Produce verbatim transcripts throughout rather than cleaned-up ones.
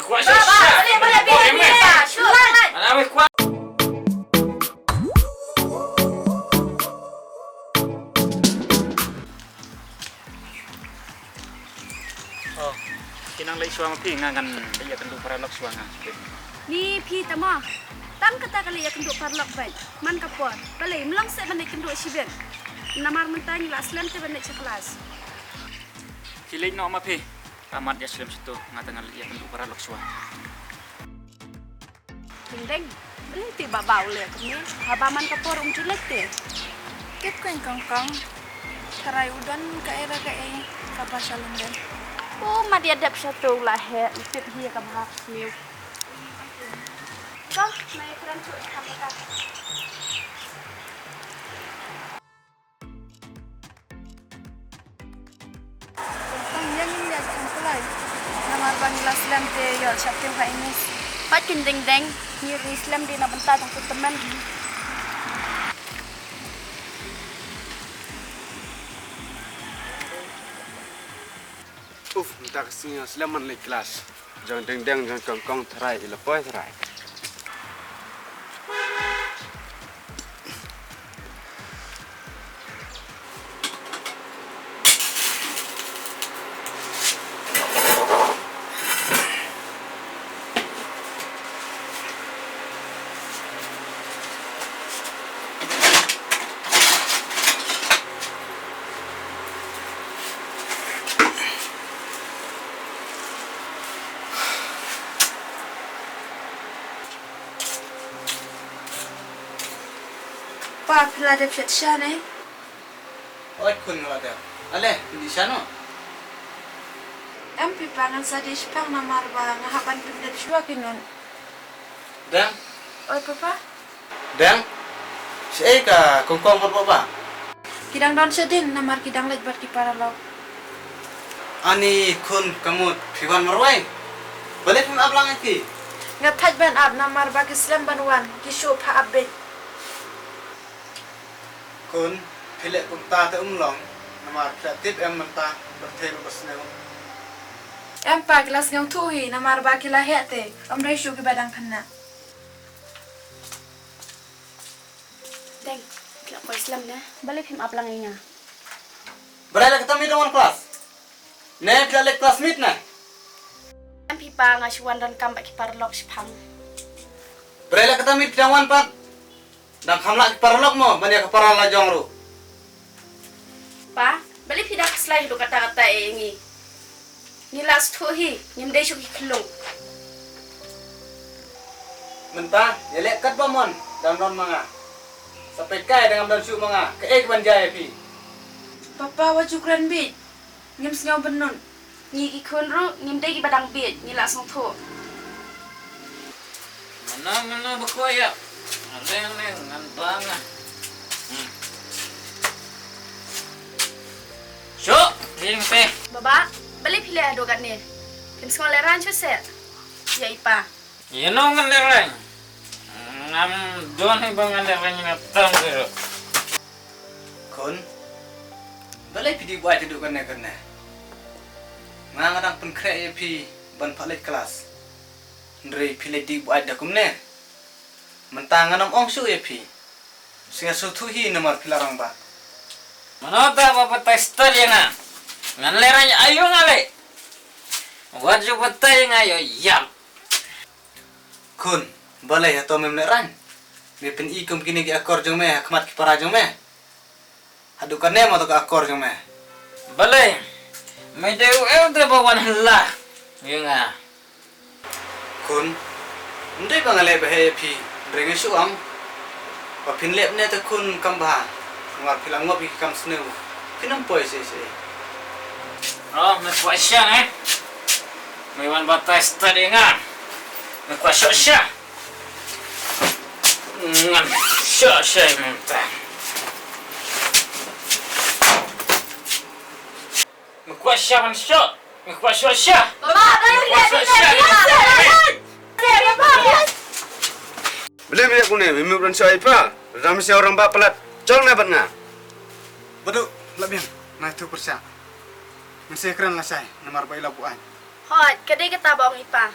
Kwah sha sha. Ba, ba, ba, ba, ba, ba, ba, ba, shu, ba. Ana wei kwah. Oh, ki nang leit shuwa ma phi, nga ngan leit ïakynduh paralok shuwa nga. Ni phi tamo. Tang kata ka leit ïakynduh paralok bad man ka por. Balei, mlong seh ban leit kynduh shibit. Namar mynta ngi la slem te ban leit sha klas. Phi leit noh ma phi. Ka mat ïa slem shuh to, nga tang ngan leit ïakynduh paralok shuwa. Ding ding, balei te ba ba u leh kumne, haba man ka por um ju leit te. Tip kong kong kong, tharai u don kaei re kaei kaba sha lyndet. U mat ïa dep sha to u la heh, u tip hi ïa kaba hap sniew. Ko, nai kren shuh kham ka. Tang ïa ngin ïa jan pulai. Namar ba ngi la slem te ïoh shah tiew ha English. Pat kin ding ding, ngi ri slem dei na bynta jong ka tymmen. Uf, mynta ka sngi nga slem ban leit klas. Jong ding ding jong kong kong tharai i la poi tharai. Pa, phi la dep shet sha ne? Oi khun, nga la dep. Ale, phi dih sha noh? Em phi pa, ngan sa dih shipang namar ba nga hap ban pyndep shuwa ki nut. Dang? Oi papa. Dang? Shaei ka kong kong bad baba? Ki dang don shadien namar ki dang leit bad ki paralok. Ani khun, ka mut phi wan marwei? Balei phim ap lang ïa ki? Nga thait ban ap namar ba ki slem ban wan, ki shu phah ap beit. Khun, phi leh kumta te um long, namar phi la tip em mynta pyrthei ruh ka sniew. Em pa, ki la sngewthuh hi namar ba ki la heh te, ym dei shuh kiba dang khynnah. Deng, phi la poi slem ne? Balei phim ap lang ïa nga? Balei la kata miet dang wan klas? Ne phi la leit klas miet ne? Em phi pa, nga shu wan donkam bad ki paralok shipang. Balei la kata miet phi dang wan pat? Dang kham lah ki paralok mo ban ïa ka para la jong ruh. Pa, balei phi da khuslai haduh katta katta ïa ngi? Ngi la sngewthuh hi, ngim dei shuh ki khyllung. Mynta ïaleh katba mon, dang don ma nga. Sa peit kai dang ngam don shuh ma nga, kaei kaban jia ïa phi? Papa, wat ju kren bieit. Ngim sngew bynnud. Ngi ki khun ruh ngim dei kiba dang bieit, ngi la sngewthuh. Mano mano ba kwah ïa. Leng leng ngan ba nga. Hmm. Shuh, ring te. Baba, balei phi leh haduh katne? Phim sngew lehraiñ shuh seh ïa i pa. Ïa no ngan lehraiñ? Ngam don hi ba ngan lehraiñ na tang ruh. Khun, balei phi dih buaid haduh kane kane? Nga nga dang pynkhreh ïa phi ban phah leit klas. Hynrei phi leit dih buaid da kumne. Mynta ngan ym ong shuh ïa phi. Sngewthuh hi namar phi la rangbah. Mano ta ba batai stad ïa nga? Ngan lehraiñ aïu nga leh? Wat ju batai ïa nga ïoh ïap. Khun, balei hato mem lehraiñ? Me pyni kum kine ki akor jong me ha khmat ki para jong me. Haduh kane mo to ka akor jong me. Balei? Me dei u eu te ba wan hla ïa nga. Khun, ym dei ba nga leh ba heh ïa phi, hynrei nga shu ong ba phin leh ne te khun kam bha. Namar phi la ngop ïa ki kam sniew, phin ym poi shisha. Oh, me kwah sha ne? Me wan batai stad ïa nga. Me kwah shoh sha. Ngan shoh sha mynta. Me kwah sha ban shoh. Me kwah shoh sha. Baba, baba, me kwah shoh sha. Baba, baba. Balei me ïa kune, me mut ban shoh i pa. Ram sha orang ba palat. Chol me bad nga. Badu, la biang. Nai tu pyrshah. Ngan sa kren lashai namar ba i la buaid. Hooid, ka dei kata ba ong i pa.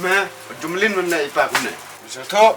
Me, Jumlin mynne i pa kumne. Sa tho.